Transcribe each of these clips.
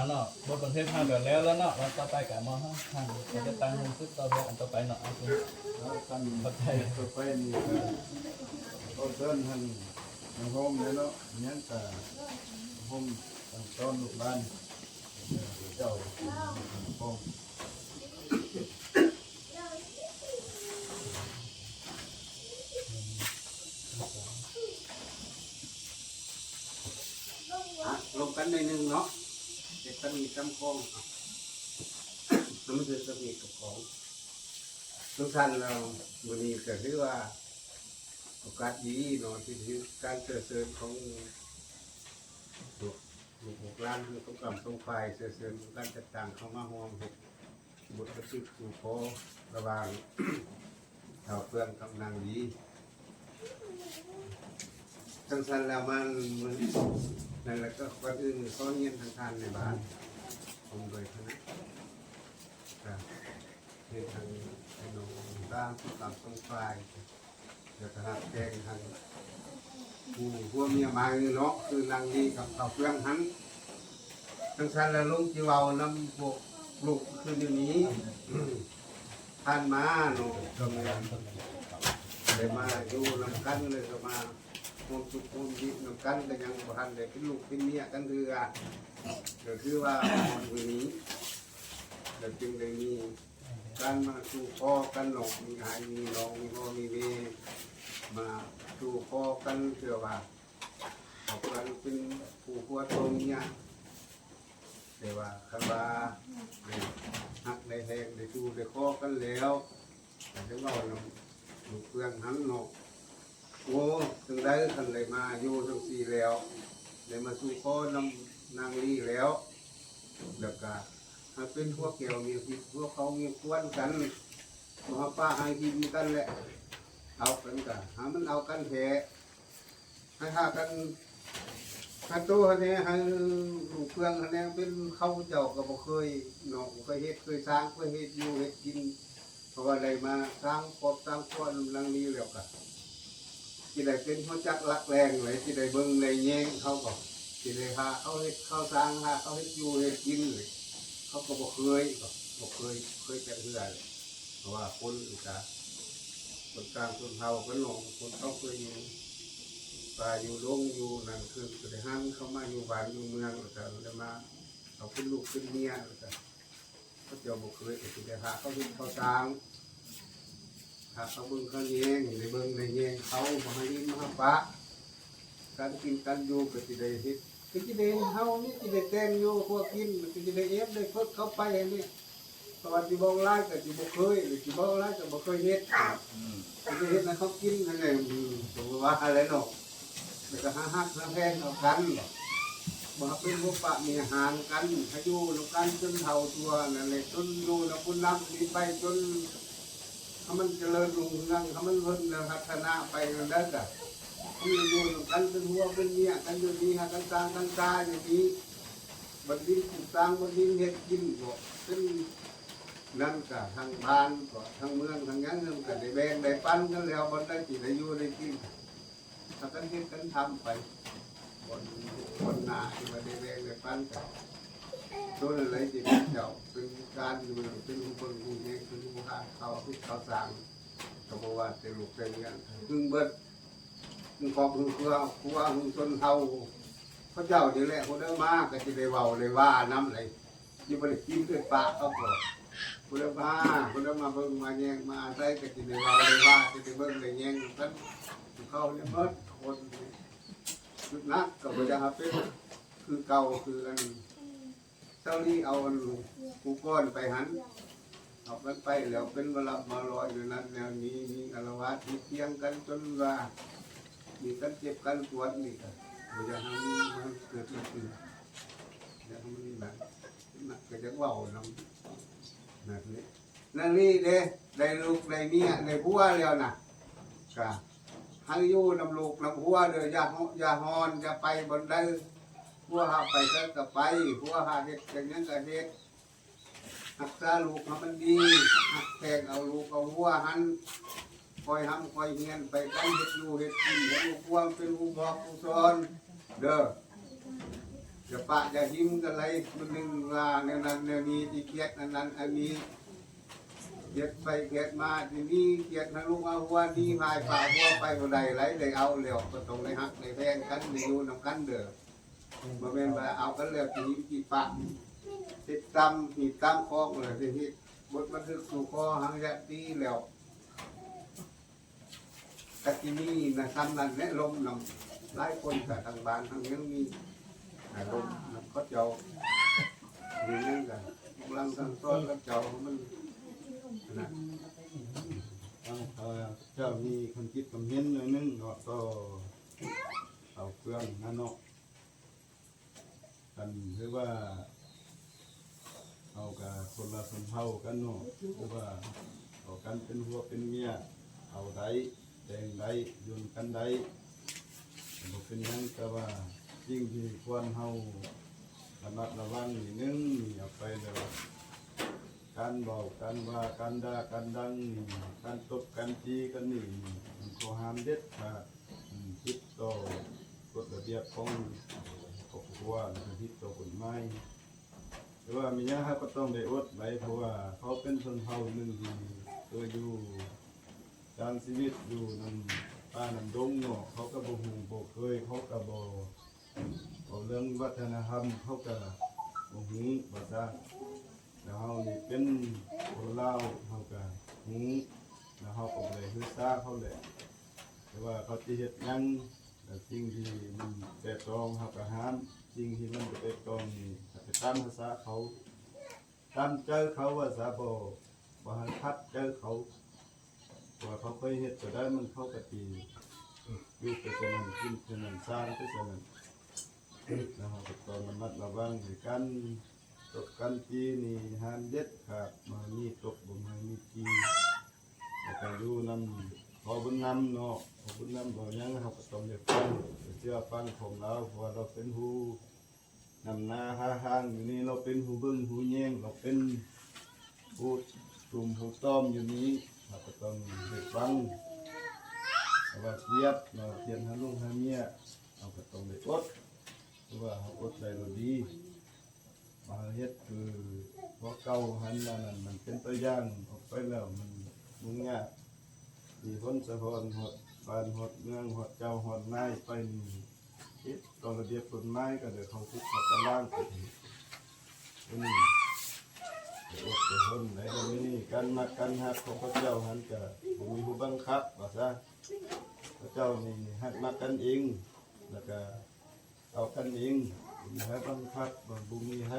ເນາະ ບົດບັນທຶກເຮົາກໍແລ້ວແລ້ວເນາະ ແລ້ວຕໍ່ໄປກໍມາເຮົາທາງ ເຮົາຈະຕັ້ງໂຮມສືບຕໍ່ເລື່ອງອັນຕໍ່ໄປເນາະ. ເອົາ ເອີ ຂັ້ນຕໍ່ໄປນີ້ກໍຂໍເຊີນທາງໂຮມເນາະ ຍັງກໍໂຮມຕັ້ງຕ້ອນລູກຫຼານເຈົ້າຂອງ ອ່ະ ລົມກັນໜ້ອຍໜຶ່ງເນາະ ເຮັດຕຳອິດຕຳຂອງ ໃຫ້ມັນຖືກຕຳອິດຕຳຂອງ. ຈັ່ງຊັ້ນແລ້ວ ມື້ນີ້ກໍຖືວ່າໂອກາດດີເນາະ ທີ່ຖືກການເຊື້ອເຊີນຂອງ ລູກ ລູກຫຼານທັງສອງກ້ຳສອງຝ່າຍ ເຊື້ອເຊີນການຈັດຕັ້ງເຂົ້າມາຮ່ວມເຮັດບົດບັນທຶກສູ່ຂໍລະຫວ່າງທ້າວເຟືອງກັບນາງລີ. ຈັ່ງຊັ້ນແລ້ວມັນ ມື້ນັ້ນແຫຼະ ກໍກ່ອນອື່ນຂໍຮຽນທາງທ່ານໃນບ້ານ ພ້ອມດ້ວຍຄະນະ ກໍເຮັດໃຫ້ພີ່ນ້ອງຕາມສອງກ້ຳສອງຝ່າຍ ແລ້ວກໍຮັກແພງທັງຄູ່ຜົວເມຍໃໝ່ເນາະ ຄືນາງລີກັບທ້າວເຟືອງຫັ້ນ. ຈັ່ງຊັ້ນແລ້ວ ລຸງຊິເວົ້ານຳພວກລູກຄືນນີ້ ຜ່ານມາເນາະ ກໍແມ່ນໄດ້ມາຢູ່ນຳກັນ ແລ້ວກໍມາຮ່ວມສຸກຮ່ວມດິບນຳກັນ ກໍຍັງບໍ່ທັນໄດ້ເປັນລູກເປັນເມຍກັນເທື່ອ ກໍຄືວ່າຮອດມື້ນີ້ ແລ້ວຈຶ່ງໄດ້ມີ ການມາສູ່ຂໍກັນເນາະ ມີອ້າຍມີນ້ອງ ມີພໍ່ມີແມ່ ມາສູ່ຂໍກັນ ເພື່ອວ່າເຮົາເປັນຜູ້ຜົວຕົວເມຍ. ແຕ່ວ່າຄັນວ່າໄດ້ຮັກໄດ້ແພງ ໄດ້ສູ່ໄດ້ຂໍກັນແລ້ວ ກໍໄດ້ເວົ້ານຳລູກເຟືອງຫັ້ນເນາະ. ໂອ້ ຈັ່ງໃດຄັນໄດ້ມາຢູ່ຈັ່ງຊີ້ແລ້ວ ໄດ້ມາສູ່ຂໍນຳນາງລີແລ້ວ ແລ້ວກະໃຫ້ເປັນຫົວແກ້ວເມຍພິດ ຫົວເຂົາເມຍຄວນກັນ ບໍ່ໃຫ້ປະໃຫ້ຖິ້ມກັນແຫຼະ ເອົາກັນກະໃຫ້ມັນເອົາກັນແທ້ ໃຫ້ຫາກັນ ໃຫ້ໂຕຫັ້ນແດ່ ໃຫ້ລູກເຟືອງຫັ້ນແດ່ ເປັນເຂົາເຈົ້າກໍບໍ່ເຄີຍເນາະ ບໍ່ເຄີຍເຮັດເຄີຍສ້າງ ເຄີຍເຮັດຢູ່ເຮັດກິນ ເພາະວ່າໄດ້ມາສ້າງຄອບສ້າງຄົວນຳນາງລີແລ້ວກະ ຊິໄດ້ເປັນຫົວຈັກຫຼັກແຫຼ່ງເລີຍ ຊິໄດ້ເບິ່ງໄດ້ແຍງເຂົາ ກໍຊິໄດ້ຫາເຂົາເຮັດເຂົາສ້າງ ຫາເຂົາເຮັດຢູ່ເຮັດກິນ ເຂົາກໍບໍ່ເຄີຍ ກໍບໍ່ເຄີຍ ເຄີຍຈັກເທື່ອ ເພາະວ່າຄົນກະ ຄົນຕ່າງຊົນເຜົ່າກັນເນາະ ຄົນເຂົາເຄີຍຢູ່ປ່າຢູ່ດົງຢູ່ນັ້ນ ຄືກໍໄດ້ຫັນເຂົາມາຢູ່ບ້ານຢູ່ເມືອງ ແລ້ວກໍໄດ້ມາເອົາເປັນລູກເປັນເມຍ ແລ້ວກໍ ເຂົາເຈົ້າບໍ່ເຄີຍ ກໍຊິໄດ້ຫາເຂົາເຮັດເຂົາສ້າງ ຫາເຂົາເບິ່ງເຂົາແຍງ ໄດ້ເບິ່ງໄດ້ແຍງເຂົາ ບໍ່ໃຫ້ຖິ້ມໃຫ້ປະ ການກິນການຢູ່ກໍຊິໄດ້ເຮັດ ກໍຊິໄດ້ເຮົານີ້ ຊິໄດ້ແຕ່ງຢູ່ຄົວກິນ ກໍຊິໄດ້ແອບໄດ້ເພິກເຂົາໄປຫັ້ນນີ້ ເພາະວ່າຊິເວົ້າຫຼາຍກໍຊິບໍ່ເຄີຍ ຫຼືຊິເວົ້າຫຼາຍກໍບໍ່ເຄີຍເຮັດ ອືມ ຊິໄດ້ເຮັດໃຫ້ເຂົາກິນຫັ້ນແຫຼະ ອືມ ກໍບໍ່ວ່າຫັ້ນແຫຼະເນາະ. ແລ້ວກໍຫາຮັກຫາແພງເອົາກັນ ບໍ່ໃຫ້ເປັນຫົວປະເມຍຫາງກັນ ໃຫ້ຢູ່ນຳກັນຈົນເຖົ້າຕົວນັ້ນແຫຼະ ຈົນຢູ່ນຳຜູ້ນຳນີ້ໄປ ຈົນໃຫ້ມັນຈະເລີນຮຸ່ງເຮືອງ ໃຫ້ມັນເລີນພັດທະນາໄປນັ້ນແຫຼະ ກໍໃຫ້ຢູ່ນຳກັນເປັນຫົວເປັນເມຍກັນຢູ່ນີ້ ຫາກັນສ້າງກັນຊາຢູ່ນີ້ ບັດດິນປູກສ້າງ ບັດດິນເຮັດກິນ ກໍເປັນນັ້ນ ກໍທາງບ້ານ ກໍທາງເມືອງ ທາງຫຍັງ ມັນກໍໄດ້ແບ່ງໄດ້ປັນກັນແລ້ວ ບ່ອນໃດຊິໄດ້ຢູ່ໄດ້ກິນ ພາກັນເຮັດກັນທຳໄປ ບ່ອນ ບ່ອນໜ້າທີ່ວ່າໄດ້ແບ່ງໄດ້ປັນກັນ ໂຕນັ້ນແຫຼະທີ່ເປັນເຈົ້າເປັນການຢູ່ ເປັນຜູ້ເບິ່ງຜູ້ແຍງ ເປັນຜູ້ຫາເຂົາເຮັດເຂົາສ້າງ ກໍບໍ່ວ່າແຕ່ລູກແຕ່ເມຍ ຫຶງເບິດ ຫຶງຄອບຫຶງຄົວ ຄົວຫຶງຊົນເຜົ່າ ເຂົາເຈົ້ານີ້ແຫຼະ ຜູ້ໃດມາກໍຊິໄດ້ເວົ້າໄດ້ວ່ານຳແຫຼະ ຊິບໍ່ໄດ້ກິນເປັນປາກເຂົາກໍ ຜູ້ໃດມາ ຜູ້ໃດມາເບິ່ງມາແຍງມາອາໄສ ກໍຊິໄດ້ເວົ້າໄດ້ວ່າ ຊິໄດ້ເບິ່ງໄດ້ແຍງນຳກັນ ເຂົານີ້ໝົດຄົນ ໜັກກໍບໍ່ຢາກໃຫ້ເປັນຄືເກົ່າ ຄືອັນເຊົານີ້ເອົາອັນຜູ້ກ່ອນໄປຫັ້ນ ເອົາກັນໄປແລ້ວເປັນມາລະມາລອຍຢູ່ນັ້ນແນວນີ້ ມີອາລະວາດ ມີຖຽງກັນຈົນວ່າ ມີກັນເຈັບກັນປວດ ນີ້ກໍບໍ່ຢາກໃຫ້ມັນເກີດຂຶ້ນ ຢາກໃຫ້ມັນນັ້ນ ກໍຢາກເວົ້ານຳ ນັ້ນນີ້ ນາງລີເດ້ ໄດ້ລູກໄດ້ເມຍໄດ້ຜົວແລ້ວນະ ກະໃຫ້ຢູ່ນຳລູກນຳຜົວເດີ້ ຢ່າເຮາະຢ່າຮ້ອນ ຢ່າໄປບ່ອນໃດ ຜົວຫາໄປໃສກະໄປ ຜົວຫາເຮັດຫຍັງກະເຮັດ ຮັກສາລູກໃຫ້ມັນດີ ຮັກແພງເອົາລູກເອົາຜົວຫັ້ນ ຄອຍຮ່ຳຄອຍຮຽນໄປກັນ ເຮັດຢູ່ເຮັດກິນ ໃຫ້ລູກຜົວເປັນຜູ້ບອກຜູ້ສອນເດີ້. ຢ່າປະຢ່າຫິມກັນໄຫຼ ມື້ໜຶ່ງວ່າແນວນັ້ນແນວນີ້ ຊິຄຽດອັນນັ້ນອັນນີ້ ຄຽດໄປຄຽດມາ ຊິມີຄຽດຫາລູກຫາຄົວ ໜີພາຍປາຫົວໄປບໍ່ໄດ້ໄຫຼ ໄດ້ເອົາແລ້ວກໍຕ້ອງໄດ້ຮັກໄດ້ແພງກັນ ໄດ້ຢູ່ນຳກັນເດີ. ບໍ່ແມ່ນວ່າເອົາກັນແລ້ວຊິຫິມຊິປະ ຕິດຕາມຮີດຕາມຄອງແລ້ວຊິເຮັດບົດບັນທຶກສູ່ຄໍຫາຍາດຕີແລ້ວ ກະຊິມີນະ ສ່ຳນັ້ນແຫຼະ. ລົມນຳຫຼາຍຄົນກະທາງບ້ານທາງເມືອງມີອາລົມນຳເຂົາເຈົ້າ ມີຫຍັງກະກຳລັງສັ່ງສອນເຂົາເຈົ້າ ມັນນະ ທາງເຈົ້າມີຄວາມຄິດຄວາມເຫັນໜ້ອຍໜຶ່ງເນາະ ຕໍ່ເອົາເຄື່ອງຫັ້ນເນາະ. ຄັນຖືວ່າເຮົາກະຄົນລະຊົນເຜົ່າກັນເນາະ ຖືວ່າເອົາກັນເປັນຜົວເປັນເມຍ ເອົາໄດ້ ແຕ່ງໄດ້ ຢູ່ນຳກັນໄດ້ ບໍ່ເປັນຫຍັງ. ແຕ່ວ່າສິ່ງທີ່ຄວນເຮົາລະມັດລະວັງນີ້ ໜຶ່ງນີ້ ເອົາໄປແລ້ວ ການເວົ້າ ການວ່າ ການດ່າ ການດັງນີ້ ການຕົບ ການຕີກັນນີ້ ມັນຂໍຫ້າມເດັດຂາດ. ອືມ ຜິດຕໍ່ກົດລະບຽບຂອງຄອບຄົວ ແລະກໍຜິດຕໍ່ກົດໝາຍ. ແຕ່ວ່າແມ່ນຫຍັງເຮົາກໍຕ້ອງໄດ້ອົດໄວ້ ເພາະວ່າເຂົາເປັນຊົນເຜົ່າໜຶ່ງທີ່ເຄີຍຢູ່ ສາງຊີວິດຢູ່ນຳປ່ານຳດົງເນາະ ເຂົາກໍບໍ່ຮູ້ບໍ່ເຄີຍ ເຂົາກໍບໍ່ ເວົ້າເລື່ອງວັດທະນະທຳ ເຂົາກໍບໍ່ຮູ້ວ່າຊະ. ແລ້ວເຮົານີ້ເປັນຄົນລາວ ເຮົາກໍຮູ້ ແລ້ວເຮົາກໍບໍ່ໄດ້ຖືສາເຂົາແຫຼະ. ແຕ່ວ່າເຂົາຊິເຮັດຫຍັງ ແລະສິ່ງທີ່ມັນແຕະຕ້ອງເຮົາກໍຫ້າມ, ສິ່ງທີ່ມັນບໍ່ແຕະຕ້ອງນີ້ເຮົາໄປຕາມພາສາເຂົາ ຕາມໃຈເຂົາວ່າຊະ ບໍ່ ບໍ່ໃຫ້ຂັດໃຈເຂົາ ເພາະວ່າເຂົາເຄີຍເຮັດຕົວໃດມັນເຂົາກໍຊິຢູ່ໄປສ່ຳນັ້ນ ກິນສ່ຳນັ້ນ ສ້າງໄປສ່ຳນັ້ນ. ແລ້ວເຮົາກໍຕ້ອງລະມັດລະວັງໃນການຕົບກັນຕີນີ້ ຫ້າມເດັດຂາດ ບໍ່ໃຫ້ມີຕົບ ບໍ່ໃຫ້ມີຕີ. ແລ້ວກໍຢູ່ນຳພໍ່ບຸນນຳເນາະ ພໍ່ບຸນນຳເວົ້າຫຍັງເຮົາກໍຕ້ອງໄດ້ຟັງ ເຊື່ອຟັງຂອງລາວ ເພາະວ່າລາວເປັນຫູນຳນາພາທາງຢູ່ນີ້ ລາວເປັນຫູເບິ່ງຫູແຍງ ລາວເປັນຫູຕຸ່ມຫູຕອມຢູ່ນີ້ ເຮົາກໍຕ້ອງໄດ້ຟັງ. ເພາະວ່າກຽດເນາະ ກຽດຫາລູກຫາເມຍ ເຮົາກໍຕ້ອງໄດ້ອົດ ເພາະວ່າເຮົາອົດໄດ້ລະດີ. ວ່າເຮັດຄືພວກເກົ່າຫັ້ນ ອັນນັ້ນມັນເປັນຕົວຢ່າງອອກໄປແລ້ວ ມັນຫຍຸ້ງຍາກ ມີຜົນສະທ້ອນຮອດບ້ານຮອດເມືອງ ຮອດເຈົ້າຮອດນາຍໄປນີ້ ຜິດຕໍ່ລະບຽບກົດໝາຍ ກໍໄດ້ເຂົ້າຄຸກເຂົ້າຕາລາງໄປ. ອັນນີ້ໄປອົດໄປທົນໄດ້ ແລ້ວນີ້ການມັກການຮັກຂອງເຂົາເຈົ້າຫັ້ນ ກໍບໍ່ມີຜູ້ບັງຄັບວ່າຊະ ເຂົາເຈົ້ານີ້ຮັກມັກກັນເອງ ແລ້ວກໍ ເອົາກັນເອງ ບໍ່ມີໃຜບັງຄັບ ບໍ່ມີໃຜ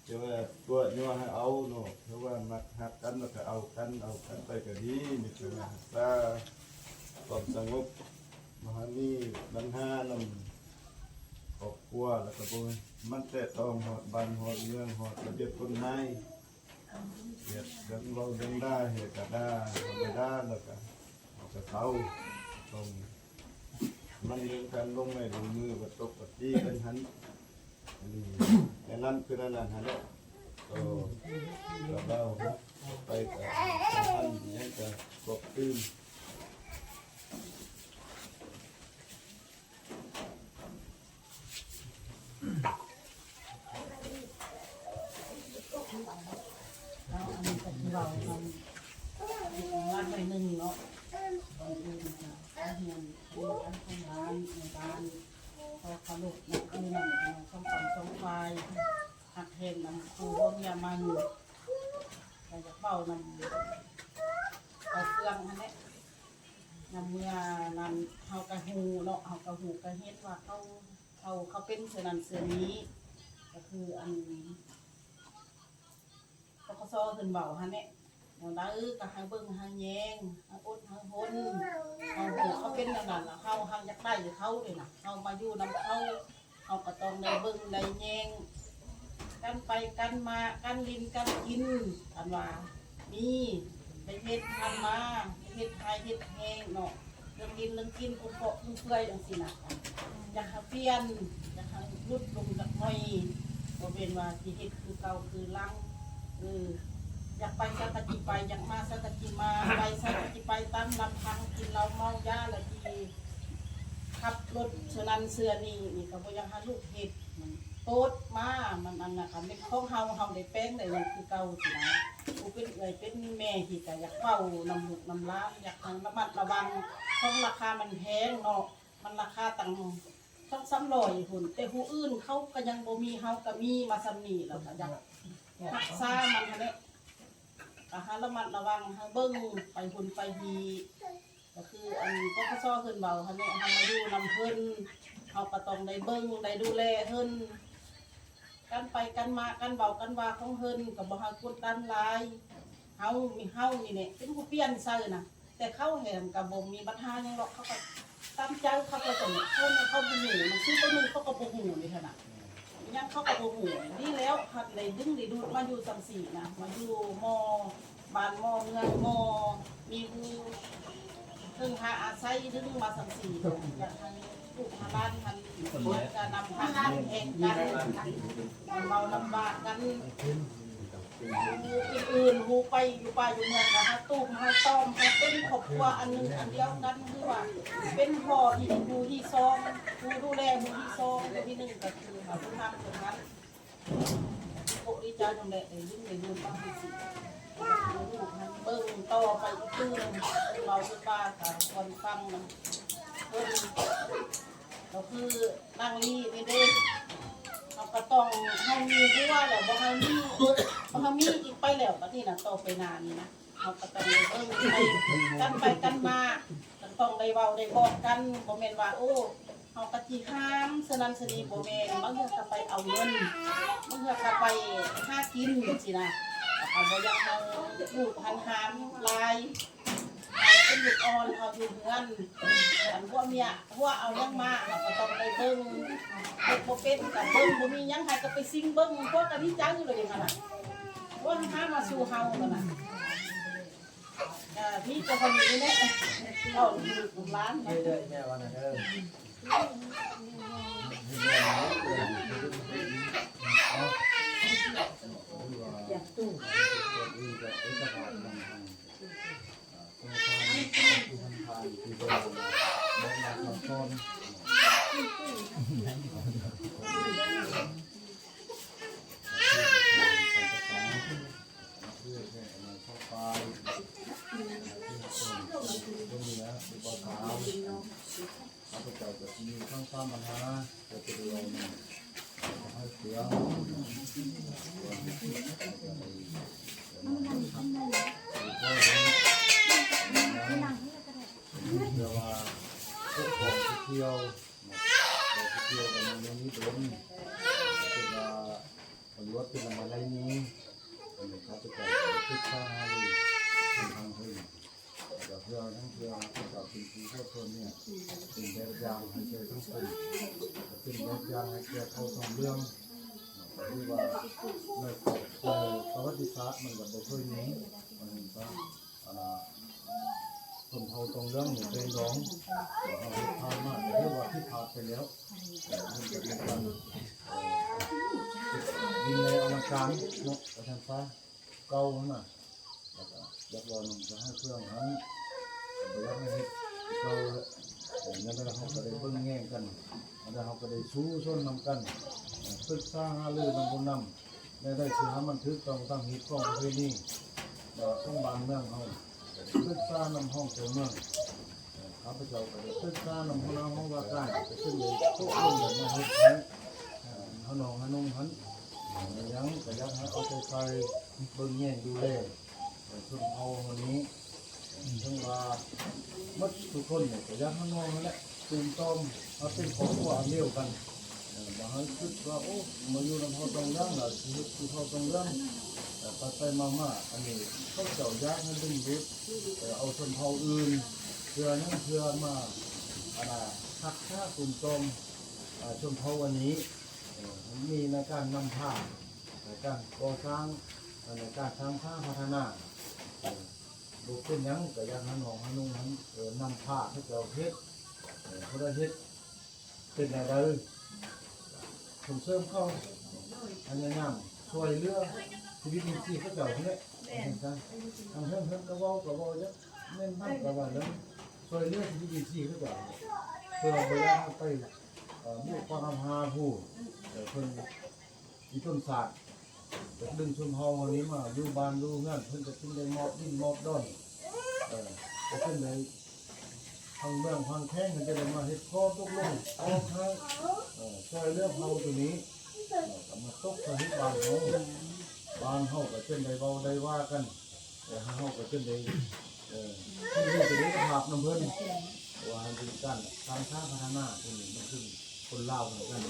ຈະວ່າຕົວະຍົວະໃຫ້ເອົາເນາະ. ເພາະວ່າມັກຮັກກັນ ແລ້ວກໍເອົາກັນ ເອົາກັນໄປກໍດີ ມີແຕ່ວ່າຮັກສາຄວາມສະຫງົບ ບໍ່ໃຫ້ມີບັນຫານຳຄອບຄົວ ແລ້ວກໍບໍ່ໃຫ້ມັນແຕະຕ້ອງຮອດບ້ານຮອດເມືອງ ຮອດລະບຽບກົດໝາຍ. ເຮັດເລື່ອງເວົ້າເລື່ອງດ່າ ເຮັດກະດ່າທຳມະດາ ແລ້ວກະເຮົາກະເຊົາ ຕ້ອງມັນເລື່ອງການລົງໄມ້ລົງມື ບໍ່ຕົບບໍ່ຕີກັນຫັ້ນ. ອັນນີ້ແນະນຳຄືແນວນັ້ນຫັ້ນແຫຼະ ກໍລາວໄປກະສຳພັນຫຍັງກະຄວບຕື່ມ. ແລ້ວອັນນີ້ກໍຊິເວົ້ານຳ ເປັນວັນໃບໜຶ່ງເນາະ ບາງເອີນກໍໄປຮຽນ ເປັນການຂອງບ້ານ ໃນບ້ານ ຂໍເຄົາລົບນັບຖືນຳ ທັງສອງຝັ່ງສອງຝ່າຍ ຮັກແຮງນຳຄູ່ຜົວເມຍມັນ ກໍຢາກເວົ້ານຳເຂົາເຟືອງຫັ້ນແຫຼະ. ນຳເມື່ອນັ້ນເຮົາກະຮູ້ເນາະ ເຮົາກະຮູ້ກະເຫັນວ່າເຂົາ ເຂົາ ເຂົາເປັນເທື່ອນັ້ນເທື່ອນີ້ ກະຄືອັນ ປກສ ເພິ່ນເວົ້າຫັ້ນແຫຼະ ແນວໃດກະໃຫ້ເບິ່ງໃຫ້ແຍງ ໃຫ້ອົດໃຫ້ທົນ ເຮົາຮູ້ເຂົາເປັນແນວນັ້ນລະ ເຮົາ ເຮົາຢາກໄດ້ເຂົາເດນະ ເຮົາມາຢູ່ນຳເຂົາ ເຮົາກໍຕ້ອງໄດ້ເບິ່ງໄດ້ແຍງ ກັນໄປກັນມາ ກັນຫຼິ້ນກັນກິນ ອັນວ່າມີໄດ້ເຮັດທຳມາ ເຮັດໄຮ່ເຮັດແຮງເນາະ ເລື່ອງກິນເລື່ອງກິນ ກຸ້ມເປາະກຸ້ມເປືອຍຈັ່ງຊີ້ນະ ຢາກໃຫ້ປ່ຽນ ຢາກໃຫ້ຫຼຸດລົງຈັກໜ້ອຍ ບໍ່ແມ່ນວ່າຊິເຮັດຄືເກົ່າຄືຫຼັງ ເອີ ຢາກໄປໃສກໍຊິໄປ ຢາກມາໃສກໍຊິມາ ໄປໃສກໍຊິໄປຕາມລຳພັງ ກິນເຫຼົ້າເມົາຢາ ແລ້ວຊິຂັບລົດເທື່ອນັ້ນເທື່ອນີ້ ນີ້ກໍບໍ່ຢາກໃຫ້ລູກເຮັດ. ໂພສມາ ມັນອັນນະ ຄັນເປັນຂອງເຮົາ ເຮົາໄດ້ແປງໄດ້ຫຍັງຄືເກົ່າຊີ້ນະ. ຜູ້ເປັນເອື້ອຍເປັນແມ່ທີ່ກະຢາກເວົ້ານຳລູກນຳຫຼານ ຢາກໃຫ້ລະມັດລະວັງ ຂອງລາຄາມັນແພງເນາະ ມັນລາຄາຕັ້ງສອງສາມຮ້ອຍພຸ້ນ ແຕ່ຜູ້ອື່ນເຂົາກະຍັງບໍ່ມີ ເຮົາກະມີມາສ່ຳນີ້ ແລ້ວກະຢາກຮັກສາມັນຫັ້ນແຫຼະ. ກະໃຫ້ລະມັດລະວັງ ໃຫ້ເບິ່ງໄປພຸ້ນໄປພີ້ ກະຄືອັນ ປກສ ເພິ່ນເວົ້າຫັ້ນແຫຼະ ເຮົາມາຢູ່ນຳເພິ່ນ ເຮົາກະຕ້ອງໄດ້ເບິ່ງໄດ້ດູແລເພິ່ນ ການໄປການມາ ການເວົ້າການວ່າຂອງເພິ່ນກະບໍ່ໃຫ້ກົດດັນຫຼາຍ. ເຮົາ ເຮົານີ້ແຫຼະເປັນຜູ້ປ່ຽນໃສ່ນະ ແຕ່ເຂົາແຮງກະບໍ່ມີບັນຫາຫຍັງດອກ ເຂົາກະຕາມໃຈເຂົາໄປຊັ້ນ ເຂົາ ເຂົາບໍ່ຮູ້ ໜັງສືໂຕໜຶ່ງເຂົາກະບໍ່ຮູ້ນີ້ຫັ້ນນະ ອີຫຍັງເຂົາກະບໍ່ຮູ້. ດີແລ້ວ ຄັນໄດ້ດຶງໄດ້ດູດມາຢູ່ຈັ່ງຊີ້ນະ ມາຢູ່ ມ ບ້ານ ມ ເມືອງ ມ ມີຢູ່ເພິ່ງພາອາໄສ ດຶງມາຈັ່ງຊີ້ ຢາກໃຫ້ລູກໃຫ້ຫຼານຫັ້ນ ມັນກະນຳພາກັນແຮງກັນ ເວົ້າລຳບາກກັນ. ຜູ້ອື່ນໆ ຮູ້ໄປຢູ່ປ່າຢູ່ເມືອງ ກະຫາຕູມຫາຕ້ອມ ໃຫ້ເປັນຄອບຄົວອັນໜຶ່ງອັນດຽວກັນ ຄືວ່າເປັນພໍ່ທີ່ ຜູ້ທີ່ສອງ ຜູ້ດູແລ ຜູ້ທີ່ສອງ ຜູ້ທີ່ໜຶ່ງ ກະຄືວ່າຜູ້ທຳຜູ້ທັນ. ໂອ ດີໃຈນຳແຫຼະ ໄດ້ຍິນໄດ້ຮູ້ຟັງຈັ່ງຊີ້ ເບິ່ງຕໍ່ໄປອີກຕື່ມ ເວົ້າຄືວ່າກະຄວນຟັງນຳເພິ່ນ ກະຄືນາງລີນີ້ເດ້ ເຮົາກະຕ້ອງ ເຮົາມີຫົວແລ້ວ ບໍ່ໃຫ້ມີ ບໍ່ໃຫ້ມີອີກໄປແລ້ວ ບາດນີ້ນະ ຕໍ່ໄປໜ້ານີ້ນະ ເຮົາກະຕ້ອງໄດ້ເບິ່ງໄປ ກັນໄປກັນມາ ກະຕ້ອງໄດ້ເວົ້າໄດ້ບອກກັນ ບໍ່ແມ່ນວ່າ ໂອ້ ເຮົາກະຊິຫ້າມສະນັ້ນສະນີ້ ບໍ່ແມ່ນ ບາງເທື່ອກະໄປເອົາເງິນ ບາງເທື່ອກະໄປຫາກິນຈັ່ງຊີ້ນະ ເຮົາກະບໍ່ຢາກໃຫ້ລູກຫັ້ນຫ້າມຫຼາຍ ເຮົາເປັນລູກອ່ອນ ເຮົາຢູ່ເຮືອນ ຄັນຜົວເມຍ ຜົວເອົາຫຍັງມາ ເຮົາກະຕ້ອງໄດ້ເບິ່ງ ເຮັດບໍ່ເປັນກະເບິ່ງ ບໍ່ມີຫຍັງໃຫ້ກະໄປຊິງເບິ່ງ ຜົວກະດີໃຈເລີຍຫັ້ນນະ ຜົວຫາມາສູ່ເຮົາຫັ້ນນະ. ກະມີແຕ່ເທົ່ານີ້ແຫຼະ ເວົ້າລູກຫຼານ ເດີ ເດີ ແມ່ວ່ານະເດີ. ຂ້າພະເຈົ້າກະຊິມີທັງສາມບັນຫາ ກະຈະໄດ້ເວົ້ານຳ ໃຫ້ເຊື່ອ ເພື່ອວ່າ ເຈົ້າຂອງຊິທ່ຽວ ເນາະ ເຈົ້າຊິທ່ຽວກະຍັງມີດົນ ເພິ່ນວ່າ ຕຳຫຼວດເປັນລະມາໄລນີ້ ອັນນີ້ຂ້າພະເຈົ້າໄດ້ປຶກສາຫາລືກັນທາງເທິງ ແລ້ວກະເພື່ອ ທັງເພື່ອເຈົ້າເປັນຜູ້ເຈົ້າເພິ່ນນີ້ ເປັນແບບຢ່າງໃຫ້ແກ່ສັງຄົມ ເປັນແບບຢ່າງໃຫ້ແກ່ເຜົ່າທອງເຫຼືອງ ກະຖືວ່າໃນ ໃນປະຫວັດຕິສາດມັນກະບໍ່ເຄີຍມີ ວ່າຊັ້ນຊະ ອາ ຊົນເຜົ່າຕອງເຫຼືອງນີ້ເປັນດອງ ເຮົາເຮັດຜ່ານມາກະຖືວ່າຜິດພາດໄປແລ້ວ ເອີ ມັນກະເປັນການ ເອີ ຍິ່ງໃຫຍ່ອະລັງການເນາະ ວ່າຊັ້ນຊະ ເກົ່າຫັ້ນນະ ແລ້ວກະຢາກເວົ້ານຳຊະໃຫ້ເຄື່ອງຫັ້ນ ບໍ່ຢາກໃຫ້ເຮັດເກົ່າ ເອີ ແນວໃດເຮົາກະໄດ້ເບິ່ງແຍງກັນ ແນວໃດເຮົາກະໄດ້ສູ້ຊົນນຳກັນ ເອີ ປຶກສາຫາລືນຳ ແນວໃດຊິໃຫ້ມັນຖືກຕ້ອງຕາມຮີດຄອງປະເພນີ ເອີ ຂອງບ້ານເມືອງເຮົາ ປຶກສານຳຮອງເຈົ້າເມືອງ ເອີ ຂ້າພະເຈົ້າກະໄດ້ປຶກສານຳຫົວໜ້າຫ້ອງວ່າການ ກະຈຶ່ງໄດ້ຕົກລົງກັນມາເຮັດໃຫ້ ເອີ ຮານ້ອງຮາໜຸ່ມຫັ້ນ ເອີ ຫຍັງກະຢາກໃຫ້ເອົາໃຈໃສ່ ເບິ່ງແຍງດູແລ ເອີ ຊົນເຜົ່າເຮົານີ້ ເຖິງວ່າໝົດທຸກຄົນນີ້ກະຢາກຮານ້ອງຫັ້ນແຫຼະ ຕູມຕອມມາເປັນຄອບຄົວອັນດຽວກັນ ເອີ ບໍ່ໃຫ້ຄິດວ່າ ໂອ້ ມາຢູ່ນຳເຜົ່າຕອງເຫຼືອງລະຊິເຮັດຄືເຜົ່າຕອງເຫຼືອງ ເອີ ໄປໆມາໆ ອັນນີ້ເຂົາເຈົ້າຢາກໃຫ້ດຶງດູດ ເອີ ເອົາຊົນເຜົ່າອື່ນ ເພື່ອຫຍັງ ເພື່ອມາ ອັນນ່າ ຮັກສາຕູມຕອມ ເອີ ຊົນເຜົ່າອັນນີ້ ເອີ ມີໃນການນຳພາ ໃນການກໍ່ສ້າງ ໃນການສ້າງສາພັດທະນາ ເອີ ບໍ່ເປັນຫຍັງ ກະຢາກໃຫ້ນ້ອງໃຫ້ນຸ່ງຫັ້ນ ເອີ ນຳພາເຂົາເຈົ້າເຮັດ ເອີ ຜູ້ໃດເຮັດ ເປັນແນວໃດ ສົ່ງເສີມເຂົາ ພະຍາຍາມຊ່ວຍເຫຼືອຊີວິດຈິງຊີເຂົາເຈົ້າຫັ້ນແຫຼະ ຈັ່ງຊັ້ນ ທາງເຮືອນ ເຮືອນກະເວົ້າ ກະເວົ້າ ຢາກແມ່ນນຳກະວ່າເລື່ອງຊ່ວຍເຫຼືອຊີວິດຈິງຊີເຂົາເຈົ້າ ເພື່ອບໍ່ຢາກໃຫ້ໄປ ເອີ ບຸກປະນຳພາຜູ້ ເອີ ເພິ່ນມີຕົ້ນສາກ ຈາກດຶງຊົນເຜົ່າເຮົານີ້ມາຢູ່ບ້ານຢູ່ເຮືອນ ເພິ່ນກໍຈຶ່ງໄດ້ມອບດິນມອບດອນ ເອີ ກໍເພິ່ນໄດ້ ທາງເມືອງທາງແຂວງເພິ່ນຈະໄດ້ມາເຮັດຂໍ້ຕົກລົງ ອອກທາງ ເອີ ຊ່ວຍເຫຼືອເຜົ່າຕົວນີ້ ເອີ ກໍມາຕົກໃສ່ເຂດບ້ານເຮົາ ບ້ານເຮົາກໍຈຶ່ງໄດ້ເວົ້າໄດ້ວ່າກັນ ເອີ ເຮົາກໍຈຶ່ງໄດ້ ເອີ ມີເອກະພາບນຳເພິ່ນ ເພາະວ່າເປັນການສ້າງສາພັດທະນາ ເພິ່ນ ເພິ່ນຄືຄົນລາວເໝືອນກັນ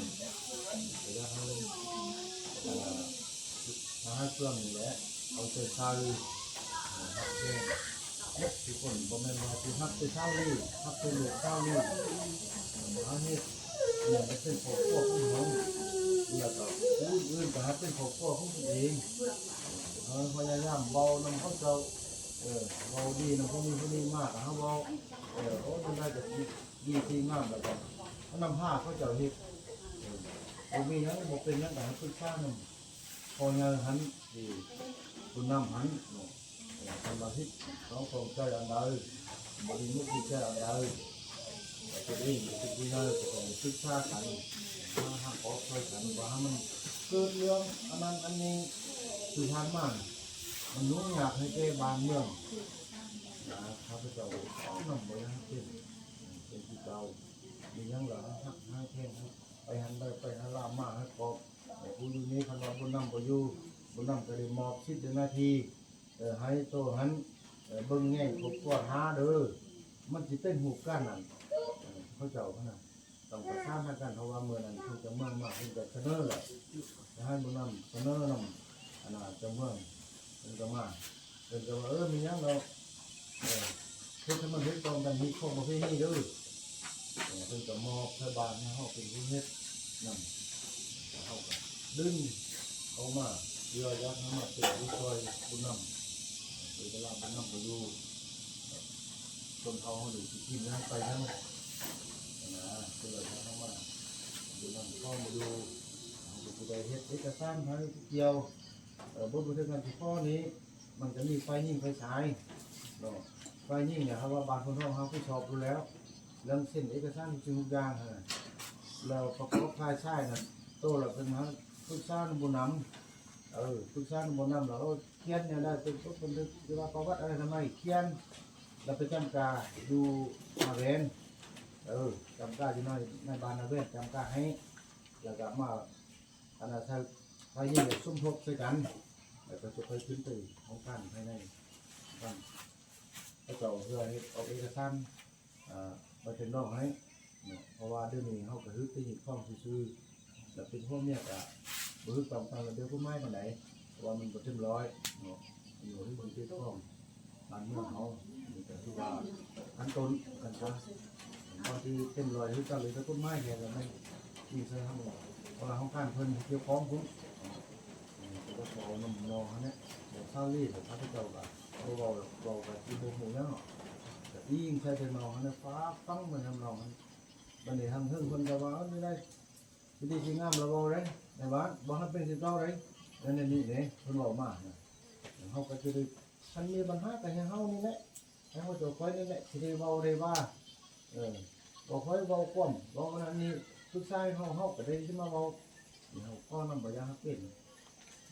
ແຕ່ວ່າເຮົາ ເອີ ມາຫາເຄື່ອງນີ້ແຫຼະ ເອົາໃຈໃສ່ ເອີ ຮັກແພງ ເບິດທຸກຄົນ ບໍ່ແມ່ນວ່າຊິຮັກແຕ່ຊາວເລ ຮັກແຕ່ລູກຊາວເລ ມາເຮັດ ອັນນັ້ນກໍເປັນຄອບຄົວຂອງເຮົາ ແລ້ວກໍຜູ້ອື່ນກໍໃຫ້ເປັນຄອບຄົວຂອງຕົນເອງ ເຮົາພະຍາຍາມເວົ້ານຳເຂົາເຈົ້າ ເອີ ເວົ້າດີນຳຜູ້ນີ້ຜູ້ນີ້ມາກໍເຮົາເວົ້າ ເອີ ໂອ້ ມັນໄດ້ກໍດີ ດີງາມ ແລ້ວກໍເຮົານຳພາເຂົາເຈົ້າເຮັດ ເອີ ບໍ່ມີຫຍັງ ບໍ່ເປັນຫຍັງກໍໃຫ້ປຶກສານຳ ພໍ່ໃຫຍ່ຫັ້ນ ທີ່ຜູ້ນຳຫັ້ນເນາະ ເອີ ຄັນວ່າຜິດ ເຮົາຂ້ອງໃຈອັນໃດ ບໍ່ດີມຸກດີໃຈອັນໃດ ຕົນເອງເປັນຜູ້ໃຫຍ່ກໍຕ້ອງໄດ້ປຶກສາກັນ ຫາທາງອອກຊ່ວຍກັນ ບໍ່ໃຫ້ມັນເກີດເລື່ອງອັນນັ້ນອັນນີ້ ທີ່ຜ່ານມາມັນຫຍຸ້ງຍາກໃຫ້ແກ່ບ້ານເມືອງນະ ຂ້າພະເຈົ້າເວົ້ານຳບໍ່ຢາກເປັນ ເປັນຄືເກົ່າ ມີຫຍັງລະຮັກຫາແຂ່ງ ໄປຫັ້ນໄດ້ໄປຫັ້ນລາມາໃຫ້ກອບ ແຕ່ຜູ້ຢູ່ນີ້ຄັນວ່າບຸນນຳບໍ່ຢູ່ ບຸນນຳກໍໄດ້ມອບສິດແລະໜ້າທີ່ ເອີ ໃຫ້ໂຕຫັ້ນ ເອີ ເບິ່ງແຍງຄອບຄົວຫາເດີ ມັນຊິເປັນຮູບການນັ້ນ ເອີ ເຂົາເຈົ້າຫັ້ນນະ ຕ້ອງປະສານຫາກັນ ເພາະວ່າມື້ນັ້ນເພິ່ນຈະເມືອງມາ ເພິ່ນຈະສະເໜີແລ້ວ ຈະໃຫ້ບຸນນຳສະເໜີນຳ ອັນນ່າ ເຈົ້າເມືອງ ເພິ່ນກໍມາ ເພິ່ນກໍວ່າ ເອີ ມີຫຍັງດອກ ເອີ ເຮັດໃຫ້ມັນຖືກຕ້ອງກັນ ຮີດຄອງປະເພນີເດີ ເອີ ເພິ່ນກໍມອບໃສ່ບ້ານໃຫ້ເຮົາເປັນຜູ້ເຮັດນຳ ເຮົາກໍດຶງເຂົາມາ ເພື່ອຢາກໃຫ້ມາເປັນຜູ້ຊ່ວຍບຸນນຳ ເວລາບຸນນຳບໍ່ຢູ່ ຊົນເຜົ່າເຮົານີ້ຊິກິນຫຍັງໄປຫຍັງ ນະ ເວລາເຮົາມາ ບຸນນຳເຂົາບໍ່ຢູ່ ເຮົາກໍຊິໄດ້ເຮັດເອກະສານໃຫ້ກ່ຽວ ເອີ ບົດບັນທຶກການສືບຕໍ່ນີ້ ມັນກໍມີຝ່າຍຍິງຝ່າຍຊາຍເນາະ ຝ່າຍຍິງນີ້ ເຮົາວ່າບ້ານໂພນທອງເຮົາຮັບຜິດຊອບຢູ່ແລ້ວ ເລື່ອງເຊັນເອກະສານທຸກສິ່ງທຸກຢ່າງຫັ້ນນະ ແລ້ວປະກອບຝ່າຍຊາຍນັ້ນ ໂຕລະເປັນຫາປຶກສານຳຜູ້ນຳ ເອີ ປຶກສານຳຜູ້ນຳ ແລ້ວຂຽນແນວໃດ ເປັນບົດບັນທຶກ ຫຼືວ່າປະຫວັດອະໄລທຳໄມ ຂຽນ ແລ້ວໄປຈຳກາຢູ່ໜ້າແວ່ນ ເອີ ຈຳກາຢູ່ໃນ ໃນບ້ານໜ້າແວ່ນ ຈຳກາໃຫ້ ແລ້ວກໍມາ ອັນນັ້ນໃສ່ ໃສ່ຍິງສົມທົບໃສ່ກັນ ແລ້ວກໍຈະໄປຂຶ້ນໄປຫ້ອງການພາຍໃນບ້ານເຂົາເຈົ້າ ເພື່ອເຮັດອອກເອກະສານ ອ່າ ໃບຮັບຮອງໃຫ້ເນາະ ເພາະວ່າດຽວນີ້ເຮົາກໍຮຶດແຕ່ຍຶດຄອງຊື່ໆ ແລ້ວເປັນຜົວເມຍກໍບໍ່ຖືກຕ້ອງຕາມລະບຽບກົດໝາຍປານໃດ ເພາະວ່າມັນບໍ່ເຕັມຮ້ອຍເນາະ ຢູ່ໃນເບື້ອງເຂດຂອງ ບ້ານເມືອງເຮົາ ນີ້ກໍຄືວ່າຂັ້ນຕົ້ນກັນຊະ ບ່ອນທີ່ເຕັມຮ້ອຍຄືກັນເລີຍ ແຕ່ກົດໝາຍແທ້ແລ້ວແມ່ນອີງໃສ່ທາງ ເພາະວ່າຫ້ອງການເພິ່ນທີ່ກ່ຽວຂ້ອງພຸ້ນ ເອີ ແຕ່ວ່າເວົ້ານຳນ້ອງຫັ້ນແຫຼະ ແບບຊາວເລແບບຂ້າພະເຈົ້າກໍບໍ່ເວົ້າດອກ ເວົ້າກໍຊິບໍ່ຮູ້ຫຍັງເນາະ ກໍອີງໃສ່ແຕ່ນ້ອງຫັ້ນແຫຼະ ຝາກຟັງໄປນຳນ້ອງຫັ້ນ ບັດນີ້ທາງເທິງເພິ່ນກໍວ່າ ເອີ ນີ້ໄດ ວິທີທີ່ງາມລະເວົ້າເດ້ ໃນບ້ານ ບໍ່ໃຫ້ເປັນຄືເກົ່າເດ້ ແນວນີ້ເດ້ ເພິ່ນເວົ້າມານະ ເຮົາກໍຈະໄດ້ ຄັນມີບັນຫາກໍໃຫ້ເຮົານີ້ແຫຼະ ໃຫ້ເຮົາເຈົ້າຂ້ອຍນີ້ແຫຼະ ຊິໄດ້ເວົ້າໄດ້ວ່າ ເອີ ບໍ່ຄ່ອຍເວົ້າຄວາມ ເວົ້າອັນນັ້ນນີ້ ປຶກສາໃຫ້ເຮົາ ເຮົາກໍໄດ້ຊິມາເວົ້າ ເຮົາຂໍນຳ ບໍ່ຢາກໃຫ້ເປັນ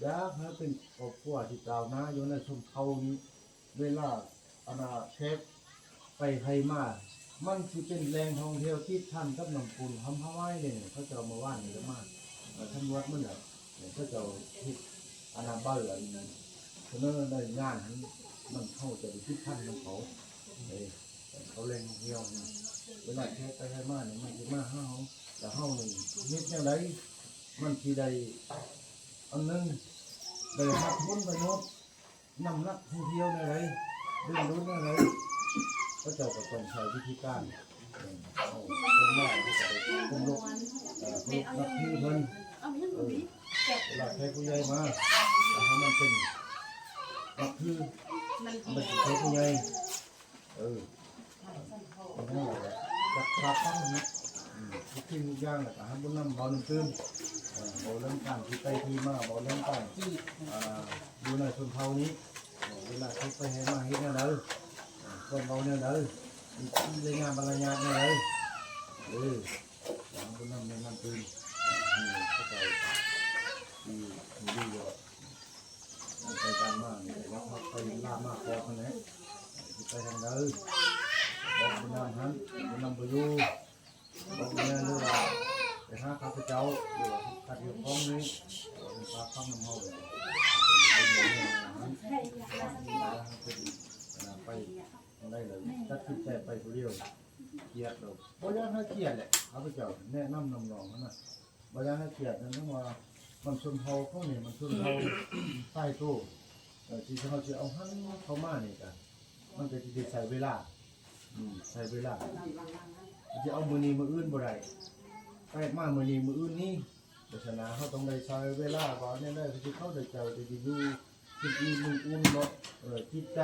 ຢາກໃຫ້ເປັນຄອບຄົວທີ່ກ້າວໜ້າຢູ່ໃນຊົນເຜົ່ານີ້ ເວລາ ອັນນ່າ ແຂກໄປໃຜມາ ມັນຊິເປັນແຫຼ່ງທ່ອງທ່ຽວຕິດພັນກັບນ້ຳປູນ ທຳຮາວາຍເດ້ ເຂົາເຈົ້າເມື່ອວານນີ້ກໍມາ ເອີ ສຳຫຼວດໝົດແລ້ວ ເຂົາເຈົ້າເຮັດ ອັນນ່າ ໃບ ອັນ ສະເໜີໃນງານຫັ້ນ ມັນ ເຮົາຈະໄດ້ຕິດພັນນຳເຂົາ ເອີ ເຂົາແຫຼ່ງທ່ອງທ່ຽວນີ້ ເວລາແຂກໄປໃຜມານີ້ ມັນຊິມາຫາເຮົາ ແລ້ວເຮົານີ້ເຮັດແນວໃດ ມັນຊິໄດ້ ອັນໜຶ່ງ ໄດ້ຮັບຜົນປະໂຫຍດ ນຳນັກທ່ອງທ່ຽວແນວໃດ ດຶງດູດແນວໃດ ເຂົາເຈົ້າກໍຕ້ອງໃຊ້ວິທີການ ເອີ ເອົາຄົນມາ ເຂົາກໍໄດ້ຄົນລົບ ເອີ ເຄົາລົບນັບຖືເພິ່ນ ເອີ ເວລາແຂກຜູ້ໃຫຍ່ມາ ກໍໃຫ້ມັນເປັນນັບຖື ມັນເປັນແຂກຜູ້ໃຫຍ່ ເອີ ເປັນຈັ່ງໃດກໍຈັກສາບຟັງເນາະ ອືມ ທຸກສິ່ງທຸກຢ່າງ ແລ້ວກໍໃຫ້ບຸນນຳເວົ້ານຳຕື່ມ ເອີ ເວົ້າເລື່ອງການທີ່ໄປທີ່ມາ ເວົ້າເລື່ອງການ ອ່າ ຢູ່ໃນຊົນເຜົ່ານີ້ ເອີ ເວລາເຂົາໄປໃຜມາເຮັດແນວໃດ ເອີ ຄວນເວົ້າແນວໃດ ມີກິລິຍາມາລະຍາດແນວໃດ ເອີ ຜູ້ນຳແນະນຳຕື່ມ ເອີ ເຂົ້າໃຈ ທີ່ ທີ່ດີວ່າ ໄປຕາມມານີ້ ແລ້ວເຮົາໄປລາມາຂອບຫັ້ນແຫຼະ ຊິໄປທາງໃດ ບອກຜູ້ນຳຫັ້ນ ຜູ້ນຳບໍ່ຢູ່ ບອກແມ່ນ ຫຼືວ່າໄປຫາຂ້າພະເຈົ້າ ຫຼືວ່າຂ້າພະເຈົ້າຂອງນີ້ ເປັນພາຟັງນຳເຮົາ ໄປທາງໃດ ແລ້ວຕັດສິນໃຈໄປຜູ້ດຽວ ຄຽດແລ້ວ ບໍ່ຢາກໃຫ້ຄຽດແຫຼະ ຂ້າພະເຈົ້າແນະນຳນຳນ້ອງຫັ້ນນະ ບໍ່ຢາກໃຫ້ຄຽດ ເພາະວ່າມັນຊົນເຜົ່າເຮົານີ້ ມັນຊົນເຜົ່າຕາຍໂຕ ເອີ ທີ່ເຮົາຊິເອົາຫັ້ນເຂົ້າມານີ້ກະ ມັນກະຊິໄດ້ໃຊ້ເວລາ ອືມ ໃຊ້ເວລາ ຊິເອົາມື້ນີ້ມື້ອື່ນບໍ່ໄດ້ ແປກມາມື້ນີ້ມື້ອື່ນນີ້ ສະນັ້ນເຮົາຕ້ອງໄດ້ໃຊ້ເວລາ ວ່າແນວໃດຄືເຂົາໄດ້ເຈົ້າໄດ້ຢູ່ ກິນອີ່ມນຸ່ງອຸ່ນເນາະ ເອີ ຈິດໃຈ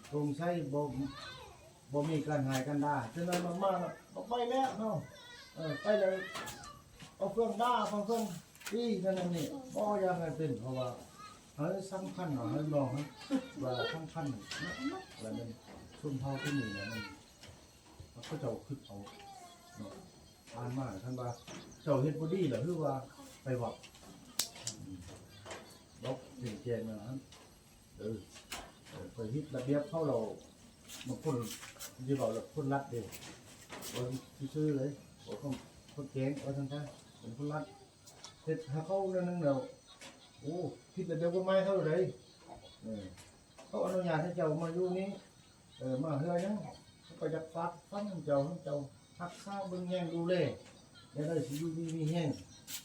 ໂປ່ງໃສ ບໍ່ ບໍ່ມີການຮ້າຍການດ່າ ຈະນັ້ນມາແລ້ວ ບໍ່ໄປແລ້ວເນາະ ເອີ ໄປແລ້ວ ເອົາເຄື່ອງດ່າ ເອົາເຄື່ອງຕີ ນັ້ນນີ້ ບໍ່ຢາກໃຫ້ເປັນ ເພາະວ່າ ເຮົາສຳຄັນເນາະ ເຮົາມອງວ່າສຳຄັນ ແລ້ວແມ່ນຊົນເຜົ່າທີ່ນີ້ນະ ມັນ ເຂົາເຈົ້າຄິດເອົາເນາະ ຜ່ານມາ ຄັນວ່າເຈົ້າເຮັດບໍ່ດີລະ ຄືວ່າໄປເວົ້າ ບອກແຈ້ງໆ ແນວນັ້ນ ເອີ ເອີ ຂ້ອຍເຮັດລະບຽບເຂົາແລ້ວ ບາງຄົນຊິເວົ້າລະຄົນລັດເດ້ ເວົ້າຊື່ໆ ເລີຍ ເວົ້າຄົນ ຄົນແຈ້ງ ວ່າຊັ້ນຊະ ເປັນຄົນລັດ ເຮັດໃຫ້ເຂົາແນວໜຶ່ງແລ້ວ ໂອ້ ຜິດລະບຽບກົດໝາຍເຂົາເດ້ ເອີ ເຂົາອະນຸຍາດໃຫ້ເຈົ້າມາຢູ່ນີ້ ເອີ ມາເຮືອຫຍັງ ເຂົາກໍຢາກຝາກຝັງເຈົ້າ ໃຫ້ເຈົ້າຮັກສາເບິ່ງແຍງດູແລ ແນວໃດຊິຢູ່ດີມີແຮງ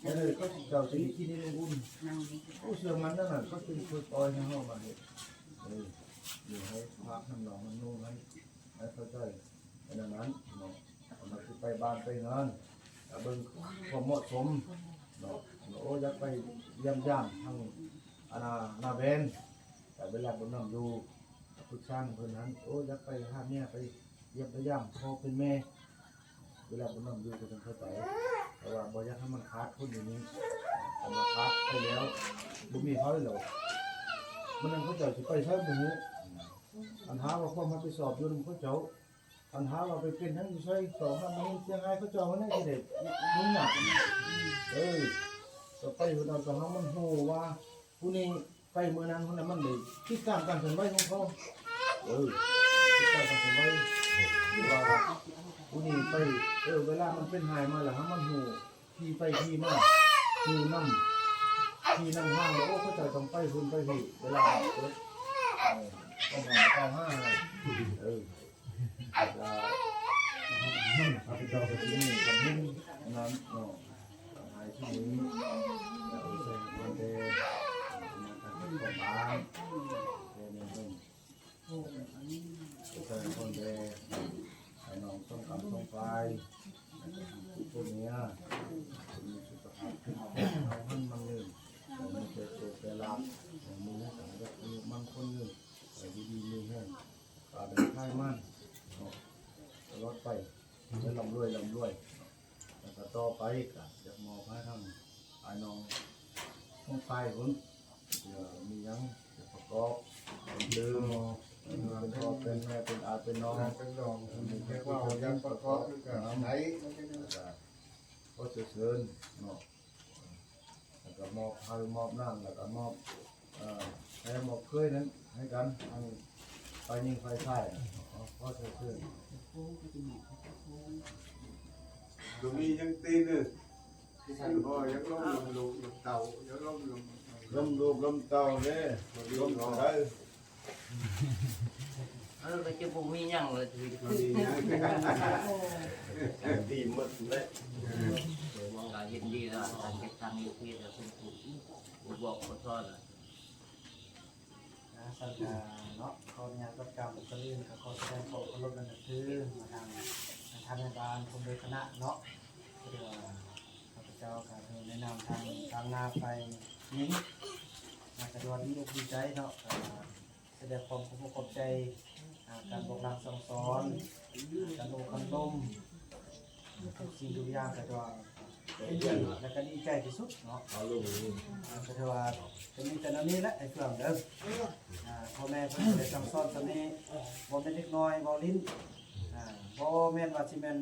ແນວໃດເຂົາຊິ ເຈົ້າຊິໄດ້ກິນໄດ້ນຸ່ງອຸ່ນ ໂອ້ ເຊື່ອໝັ້ນແນວນັ້ນ ເຂົາຈຶ່ງຄ່ອຍປ່ອຍໃຫ້ເຮົາມາເຮັດ ເອີ ນີ້ໃຫ້ພາກນຳນ້ອງນຳນຸ່ງຫັ້ນ ໃຫ້ເຂົ້າໃຈ ແນວນັ້ນເນາະ ເຮົາຊິໄປບ້ານໄປເຮືອນ ກະເບິ່ງຄວາມເໝາະສົມເນາະ ໂອ້ ຢາກໄປຢ້ຽມຢາມທາງ ອັນນ່າ ນ້າແວ່ນ ກະໄປລາບບຸນນຳຢູ່ ປຶກສານຳເພິ່ນຫັ້ນ ໂອ້ ຢາກໄປຫາເມຍ ໄປຢ້ຽມໄປຢາມພໍ່ເປັນແມ່ ເວລາບຸນນຳຢູ່ກໍຕ້ອງເຂົ້າໃຈ ແຕ່ວ່າບໍ່ຢາກໃຫ້ມັນຂາດຄົນຢູ່ນີ້ ຄັນວ່າຂາດໄປແລ້ວ ບໍ່ມີໃຜແລ້ວ ມັນນັ້ນເຂົາເຈົ້າຊິໄປໃສບໍ່ຮູ້ ອັນຫາວ່າຄວາມຮັບຜິດຊອບຢູ່ນຳເຂົາເຈົ້າ ຄັນຫາວ່າໄປເປັນຫຍັງຢູ່ໃສ ຕໍ່ຫາບໍ່ເຫັນເສຍຫາຍ ເຂົາເຈົ້ານັ້ນຊິໄດ້ຫຍຸ້ງຍາກ ເອີ ຕໍ່ໄປເຮົາຕ້ອງໃຫ້ມັນຮູ້ວ່າ ຜູ້ນີ້ໄປມື້ນັ້ນ ຜູ້ນັ້ນມັນໄດ້ຕິດຕາມການເຄື່ອນໄຫວຂອງເຂົາ ເອີ ຕິດຕາມການເຄື່ອນໄຫວ ຫຼືວ່າຜູ້ນີ້ໄປ ເອີ ເວລາມັນເປັນຮ້າຍມາແລ້ວ ໃຫ້ມັນຮູ້ທີ່ໄປທີ່ມາ ຮູ້ນຳທີ່ນຳທາງ ໂອ້ ເຂົາເຈົ້າຕ້ອງໄປພຸ້ນໄປພີ້ ເວລາເກີດ ເອີ ຕ້ອງເອົາເຂົ້າຫາ ເອີ ລະຂ້າພະເຈົ້າກໍຊິມີຄຳເຫັນນັ້ນເນາະ ຫຼາຍທີ່ນີ້ ແລ້ວໃສ່ຄົນແຕ່ ແຕ່ນັ້ນເພິ່ນ ໃສ່ຄົນແຕ່ ໃຫ້ນ້ອງສົມຄຳສົມໄຟ ໃຫ້ຜູ້ເມຍ ມີສຸຂະພາບທີ່ດີ ເອົາຫັ້ນມັນນີ້ ໃຫ້ມີແຕ່ໂຊກແຕ່ລາບ ໃຫ້ມີໃຫ້ກັນ ແບບອາຍຸໝັ້ນຂວັນຍືນ ໃຫ້ຢູ່ດີມີແຮງ ຄ້າໄດ້ຂາຍມັນເນາະ ຕະຫຼອດໄປ ໃຫ້ລ່ຳລວຍ ລ່ຳລວຍ ແລ້ວກໍຕໍ່ໄປກໍຢາກມອບໃຫ້ທາງອ້າຍນ້ອງຂອງຝ່າຍພຸ້ນ ເພື່ອມີຫຍັງຈະປະກອບເປັນຊື່ ເປັນພໍ່ເປັນແມ່ ເປັນອ້າຍເປັນນ້ອງ ເປັນນ້ອງ ເປັນເຈົ້າຂອງ ຢາກປະກອບຄືກັນ ໄດ້ ແລ້ວກໍຂໍເຊີນເນາະ ແລ້ວກໍມອບໃຫ້ ມອບນາງ ແລ້ວກໍມອບ ເອີ ແຖມອອກເຄີຍນັ້ນໃຫ້ກັນ ທັງຝ່າຍຍິງຝ່າຍຊາຍນະ ຂໍເຊີນ ບໍ່ມີຫຍັງຕີເດີ ຄືວ່າຢາກລົມ ລົມລູກລົມເຕົ້າ ຢາກລົມ ລົມ ລົມລູກລົມເຕົ້າເດ້ ລົມເທົ່າໃດ ເອີ ກໍຈະບໍ່ມີຫຍັງເລີຍ ບໍ່ມີຫຍັງ ດີໝົດແຫຼະ ກໍເຫັນດີແລ້ວ ການຈັດຕັ້ງຢູ່ເຂດແລ້ວ ເພິ່ນກໍບໍ່ບອກບໍ່ສອນລະ ອ່າ ຊັ້ນກະເນາະ ຂໍອະນຸຍາດກ່ອນ ກ່າວກ່ອນອື່ນກໍຂໍສະແດງຄວາມເຄົາລົບ ແລະ ນັບຖືມາທາງທ່ານນາຍບ້ານ ພ້ອມດ້ວຍຄະນະເນາະ ທີ່ວ່າຂ້າພະເຈົ້າກໍໄດ້ແນະນຳທາງ ທາງໜ້າຝ່າຍຍິງ ອາ ກໍຖືວ່າດີອົກດີໃຈເນາະ ກໍສະແດງຄວາມຂອບອົກຂອບໃຈ ອາ ການບອກຫຼັກສັ່ງສອນ ການໂອ້ຄຳລົມ ທຸກສິ່ງທຸກຢ່າງກໍຖືວ່າເປັນທີ່ ແລະ ກໍດີໃຈທີ່ສຸດເນາະ ເອົາລົງນີ້ ກໍຖືວ່າກໍມີແຕ່ແນວນີ້ແຫຼະ ໄອ້ເຟືອງເດີ ອ່າ ພໍ່ແມ່ເພິ່ນກໍໄດ້ສັ່ງສອນສ່ຳນີ້ ບໍ່ແມ່ນເດັກນ້ອຍເວົ້າຫຼິ້ນ ອ່າ ບໍ່ແມ່ນວ່າຊິແມ່ນ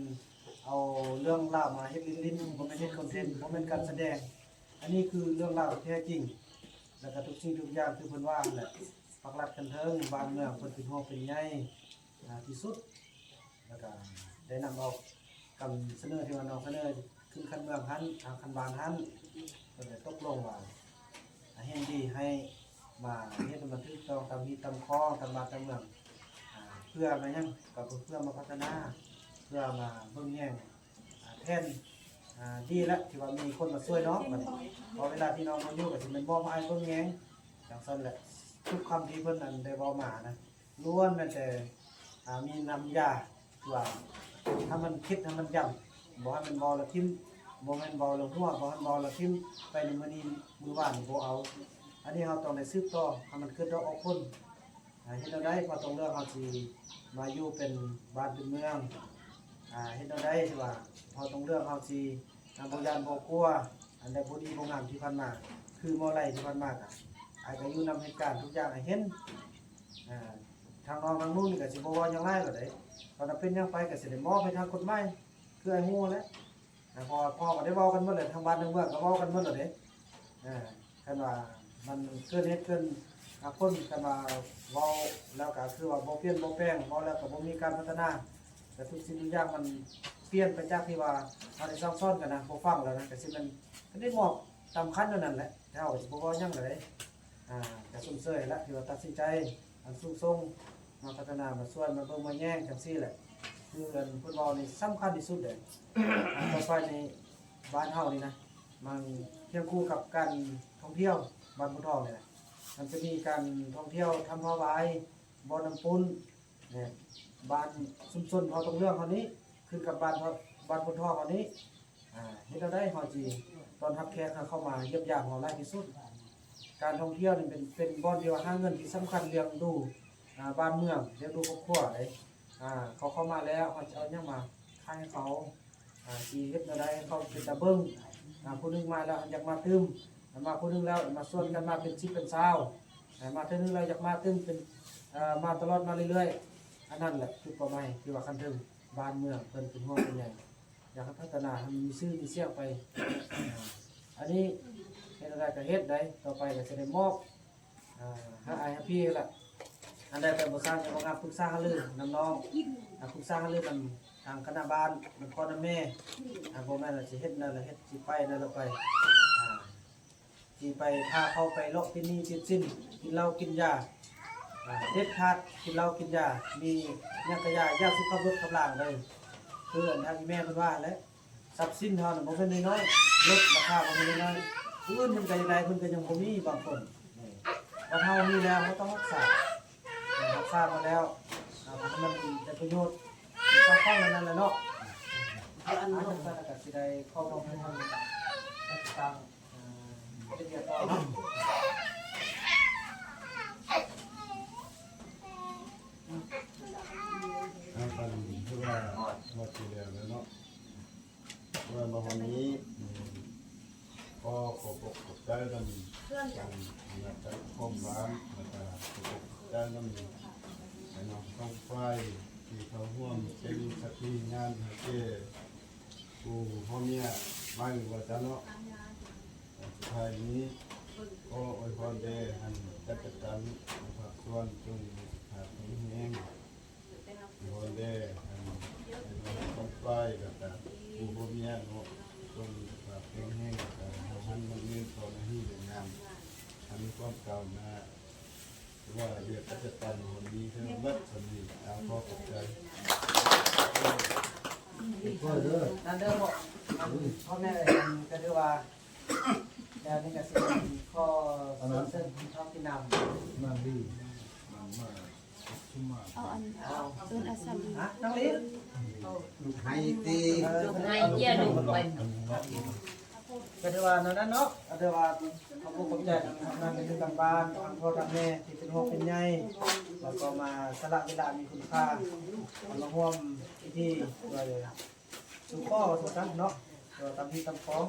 ເອົາເລື່ອງລາວມາເຮັດຫຼິ້ນໆ ບໍ່ແມ່ນເຮັດຄອນເທັນ ບໍ່ແມ່ນການສະແດງ. ອັນນີ້ຄືເລື່ອງລາວທີ່ແທ້ຈິງ ແລ້ວກໍທຸກສິ່ງທຸກຢ່າງຄືເພິ່ນວ່າຫັ້ນແຫຼະ ປັກຫຼັກກັນເທິງບ້ານເມືອງ ເພິ່ນເປັນຫ່ວງເປັນໃຍ ອ່າ ທີ່ສຸດ ແລ້ວກໍໄດ້ນຳເອົາຄຳສະເໜີທີ່ວ່ານ້ອງສະເໜີຂຶ້ນຂັ້ນເມືອງຫັ້ນ ທາງຂັ້ນບ້ານຫັ້ນ ເພິ່ນໄດ້ຕົກລົງວ່າ ອ່າ ເຫັນດີໃຫ້ມາເຮັດໃຫ້ມັນຖືກຕ້ອງຕາມຮີດຕາມຄອງ ຕາມບ້ານຕາມເມືອງ ອ່າ ເພື່ອມາຫຍັງ? ກໍເພື່ອມາພັດທະນາ ເພື່ອມາເບິ່ງແຍງ ອ່າ ແຜນ ອ່າ ດີແຫຼະ ທີ່ວ່າມີຄົນມາຊ່ວຍນ້ອງບັດນີ້ ເພາະເວລາທີ່ນ້ອງບໍ່ຢູ່ກໍຊິແມ່ນມອບໃຫ້ອ້າຍເບິ່ງແຍງ ຈັ່ງຊັ້ນແຫຼະ. ທຸກຄຳທີ່ເພິ່ນ ອັນ ໄດ້ເວົ້າມານະ ລ້ວນແມ່ນແຕ່ ອ່າ ມີນ້ຳຢາ ຄືວ່າ ໃຫ້ມັນຄິດໃຫ້ມັນຢ້ຳ ບໍ່ໃຫ້ມັນເວົ້າແລ້ວຖິ້ມ ບໍ່ແມ່ນເວົ້າແລ້ວຫົວ ບໍ່ໃຫ້ເວົ້າແລ້ວຖິ້ມ ໄປໃນມື້ນີ້ມື້ວານນີ້ບໍ່ເອົາ. ອັນນີ້ເຮົາຕ້ອງໄດ້ສືບຕໍ່ໃຫ້ມັນເກີດດອກອອກຜົນ. ອ່າ ເຮັດແນວໃດພໍ່ຕົງເລື່ອງເຮົາຊິມາຢູ່ເປັນບ້ານເປັນເມືອງ? ອ່າ ເຮັດແນວໃດທີ່ວ່າພໍ່ຕົງເລື່ອງເຮົາຊິ ອ່າ ບໍ່ຢ້ານບໍ່ກົວ ອັນໃດບໍ່ດີບໍ່ງາມທີ່ຜ່ານມາ ຄືໝໍໄຫຼທີ່ຜ່ານມາກະ ອ້າຍກໍຢູ່ນຳເຫດການທຸກຢ່າງ ອ້າຍເຫັນ. ອ່າ ທາງນ້ອງທາງນຸ່ນກໍຊິບໍ່ເວົ້າຫຍັງຫຼາຍແລ້ວເດ້ ຄັນວ່າເປັນຫຍັງໄປກໍຊິໄດ້ມອບໃຫ້ທາງກົດໝາຍ ຄືອ້າຍຮູ້ແຫຼະ. ອ່າ ເພາະວ່າພໍ່ກໍໄດ້ເວົ້າກັນໝົດແລ້ວ ທາງບ້ານທາງເມືອງກໍເວົ້າກັນໝົດແລ້ວເດ້. ອ່າ ຄັນວ່າມັນເກີນເຫດເກີນ ອ່າ ຜົນ ຄັນວ່າເວົ້າແລ້ວກໍຄືວ່າບໍ່ປ່ຽນບໍ່ແປງ ເວົ້າແລ້ວກໍບໍ່ມີການພັດທະນາ ແລະ ທຸກສິ່ງທຸກຢ່າງມັນປ່ຽນໄປຈາກທີ່ວ່າເຮົາໄດ້ສັ່ງສອນກັນນະ ບໍ່ຟັງແລ້ວນະ ກໍຊິແມ່ນ ກໍໄດ້ມອບຕາມຂັ້ນເທົ່ານັ້ນແຫຼະ ແຕ່ເຮົາກໍຊິບໍ່ເວົ້າຫຍັງກໍໄດ້. ອ່າ ກໍຊົມເຊີຍແຫຼະ ທີ່ວ່າຕັດສິນໃຈ ອັນສູງສົ່ງ ມາພັດທະນາ ມາຊ່ວຍ ມາເບິ່ງມາແຍງຈັ່ງຊີ້ແຫຼະ ຄືອັນເພິ່ນເວົ້ານີ້ສຳຄັນທີ່ສຸດເດ້. ອັນຕໍ່ໄປນີ້ ບ້ານເຮົານີ້ນະ ມັນຄຽງຄູ່ກັບການທ່ອງທ່ຽວບ້ານໂພນທອງນີ້ນະ ມັນຈະມີການທ່ອງທ່ຽວຖ້ຳຜາຫວາຍ ບໍ່ນ້ຳປຸ້ນ ແມ່ນ ບ້ານຊຸມຊົນເຜົ່າຕົງເຫຼືອງເຮົານີ້ ຂຶ້ນກັບບ້ານ ບ້ານໂພນທອງເຮົານີ້ ອ່າ ເຮັດແນວໃດເຮົາຊິຕ້ອນຮັບແຂກໃຫ້ເຂົ້າມາຢ້ຽມຢາມເຮົາຫຼາຍທີ່ສຸດ. ການທ່ອງທ່ຽວນີ້ເປັນ ເປັນບ່ອນທີ່ວ່າຫາເງິນທີ່ສຳຄັນລ້ຽງດູ ອ່າ ບ້ານເມືອງ ລ້ຽງດູຄອບຄົວເດ້. ອ່າ ເຂົາເຂົ້າມາແລ້ວ ເຮົາຈະເອົາຫຍັງມາຂາຍໃຫ້ເຂົາ? ອ່າ ຊິເຮັດແນວໃດໃຫ້ເຂົາເປັນຕາເບິ່ງ? ອ່າ ຜູ້ໜຶ່ງມາແລ້ວຢາກມາຕື່ມ ມາຜູ້ໜຶ່ງແລ້ວມາຊວນກັນມາເປັນສິບເປັນຊາວ ອ່າ ມາເທື່ອໜຶ່ງແລ້ວຢາກມາຕື່ມເປັນ ເອີ ມາຕະຫຼອດມາເລື້ອຍໆ. ອັນນັ້ນແຫຼະຈຸດເປົ້າໝາຍທີ່ວ່າຄັນເຖິງບ້ານເມືອງເພິ່ນເປັນຫ່ວງເປັນໃຍ ຢາກໃຫ້ພັດທະນາໃຫ້ມັນມີຊື່ມີສຽງໄປ. ອ່າ ອັນນີ້ເຮັດແນວໃດກໍເຮັດໄດ້ ຕໍ່ໄປກໍຈະໄດ້ມອບ ອ່າ ໃຫ້ອ້າຍໃຫ້ພີ່ແຫຼະ ອັນໃດໄປບໍ່ສ້າງຫຍັງບໍ່ງາມ ປຶກສາຫາລືນຳນ້ອງ ອ່າ ປຶກສາຫາລືນຳທາງຄະນະບ້ານ ນຳພໍ່ນຳແມ່ ອ່າ ບໍ່ແມ່ນວ່າຊິເຮັດແນວໃດເຮັດ ຊິໄປແນວໃດໄປ ອ່າ ຊິໄປພາເຂົາໄປເລາະຕິດໜີ້ຕິດສິນ ກິນເຫຼົ້າກິນຢາ ອ່າ ເດັດຂາດກິນເຫຼົ້າກິນຢາ ມີຫຍັງກະຢ່າ ຢ່າສຸຂັບລົດຂັບລາງເດີ. ຄືອັນທາງອີ່ແມ່ເພິ່ນວ່າແຫຼະ ຊັບສິນເຮົານະບໍ່ແມ່ນນ້ອຍໆ ລົດລາຄາບໍ່ແມ່ນນ້ອຍໆ ຜູ້ອື່ນເພິ່ນກໍຢາກໄດ້ ເພິ່ນກໍຍັງບໍ່ມີບາງຄົນ. ເອີ ບັດເຮົາມີແລ້ວ ເຮົາຕ້ອງຮັກສາ ເອີ ຮັກສາມາແລ້ວ ອ່າ ໃຫ້ມັນເປັນປະໂຫຍດ ເຈົ້າຂອງນັ້ນແຫຼະເນາະ. ອັນນັ້ນກໍຊິໄດ້ຂໍມອບໃຫ້ທາງ ເຮັດວຽກຕໍ່ເນາະ. ອ່າ ອັນນີ້ຄືວ່າ ວ່າຊິແລ້ວແລ້ວເນາະ ວ່າມາຮອດນີ້ ອືມ ຂໍຂອບອົກຂອບໃຈນຳທາງຄະນະຈັດຂອງບ້ານ ແລ້ວກໍຂໍຂອບໃຈນຳພີ່ນ້ອງທັງສອງຝ່າຍ ທີ່ເຂົ້າຮ່ວມເປັນສັກຂີຍານໃຫ້ແກ່ ຜູ້ເຮົາເມຍມາຢູ່ວ່າຊັ້ນເນາະ. ສຸດທ້າຍນີ້ ຂໍອວຍພອນແດ່ໃຫ້ຈັກກະຈັນ ໃນພາກສ່ວນ ຈົ່ງສຸຂະພາບແຂງແຮງ. ອວຍພອນແດ່ໃຫ້ທັງສອງຝ່າຍ ແລ້ວກະຜູ້ເຮົາເມຍເນາະ ຈົ່ງສຸຂະພາບແຂງແຮງ ແລ້ວກະໃຫ້ຮັ່ງຍືນຕໍ່ໜ້າທີ່ການງານ ໃຫ້ມີຄວາມກ້າວໜ້າ. ວ່າວຽກກະຈັດການຄົນດີເທື່ອເບິດຄົນດີ ເອົາ ຂໍຂອບໃຈ. ນັ້ນເດີພໍ່ ພໍ່ແມ່ເອີຍ ກະຖືວ່າ ແລ້ວນີ້ກະຊິຂໍສຽງເຊີນເຂົ້າກິນນ້ຳ ນາງລີ ນາງມາ ເອົາອັນ ເອົາ ເອີ້ນອາສາມີ ຮະ ນາງລີ ໃຫ້ຕີເອີ ໃຫ້ເກີຍລູກໄປ. ກໍຖືວ່າແນວນັ້ນເນາະ ກໍຖືວ່າຂອບອົກຂອບໃຈທາງ ທາງແມ່ທາງບ້ານ ທາງພໍ່ທາງແມ່ທີ່ເປັນຫ່ວງເປັນໃຍ ແລ້ວກໍມາສະຫຼະເວລາອັນມີຄຸນຄ່າ ມາຮ່ວມພິທີໂດຍສູ່ຂໍວ່າຊັ້ນເນາະ ກໍຕາມຮີດຕາມຄອງ.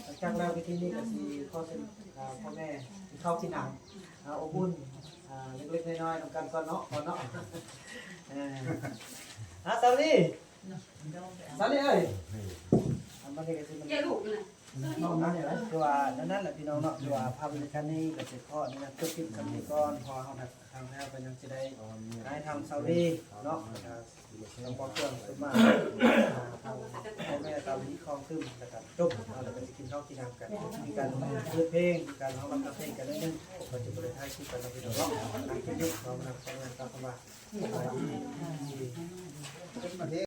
ຫຼັງຈາກແລ້ວພິທີນີ້ກໍຊິຂໍເຊີນ ອ່າ ພໍ່ແມ່ກິນເຂົ້າກິນນ້ຳ ອ່າ ອົບອຸ່ນ ອ່າ ເລັກໆນ້ອຍໆນຳກັນກ່ອນເນາະ ກ່ອນເນາະ. ເອີ ອ່າ ສາວລີ. ສາລີເອີຍ ອັນບັດນີ້ກໍຊິແມ່ນ ເຈົ້າລູກນະ ນ້ອງມານີ້ແຫຼະ ຄືວ່ານັ້ນແຫຼະພີ່ນ້ອງເນາະ ຄືວ່າພາບບັນຍາກາດນີ້ກໍຊິຂໍອະນຸຍາດຈົບຄລິບສ່ຳນີ້ກ່ອນ ເພາະວ່າເຮົາທາງແຖວກໍຍັງຊິໄດ້ໃຫ້ທາງສາວລີເນາະ ແລ້ວກໍ ແລ້ວກໍເຄື່ອງສຸດມາ ອ່າ ທາງພໍ່ແມ່ຕາມທີ່ຄອງຄືມ ແລ້ວກໍຈົບເນາະ ແລ້ວກໍຊິກິນເຂົ້າກິນນ້ຳກັນ ມີການເປີດເພງ ມີການຮ້ອງລຳທຳເພງກັນໜ້ອຍໜຶ່ງ ກໍຈະບໍ່ໄດ້ຖ່າຍຄລິບກັນເນາະ ພີ່ນ້ອງເນາະ ອັນຄລິບນີ້ຂໍມານຳ ຂໍອະນຸຍາດກ່າວຄຳວ່າ ສະບາຍດີ.